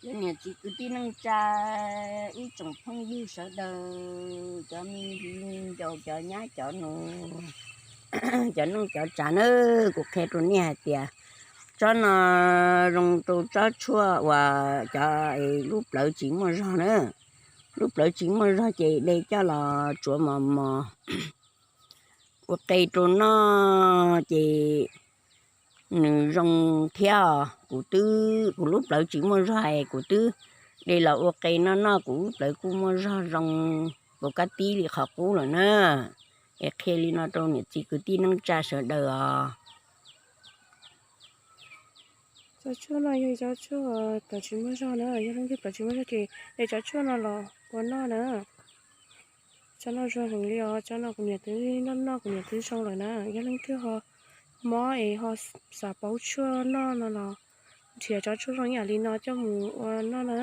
Cov niam txiv kwv tij neej tsa, ib tsoom phooj ywg sawv daws, cov me viv me ncaus, cov nyab cov nus, cov neej cov tsav na, kuv qhia rau nej hais tias tsob no zoo rau tsob tshuaj uas cov lub plawv tsis muaj zog na. Lub plawv tsis muaj zog ces de coj los tsuav mos mos ua qe rau noj ces nws zoo thiab os. Kuv twb, kuv lub plawv tsis muaj zog es kuv twb de los ua qe noj noj, kuv lub plawv kuj muaj zog zoo puas kab tib li qhov qub lawm na. Es qhia li no rau niam txiv kwv tij neej tsa sawv daws os. Cov tshuaj no yog cov tshuaj plawv tsis muaj zog na, yog leej twg plawv tsis muaj zog ces de cov tshuaj no los ua noj na. Cov no zoo heev li os, cov no kuv niam twb noj noj kuv niam twb zoo lawm na. Yog leej twg ho mob es ho xav paub tshuaj noj no los nrhiav cov tshuaj zoo ib yam li no coj mus ua noj na.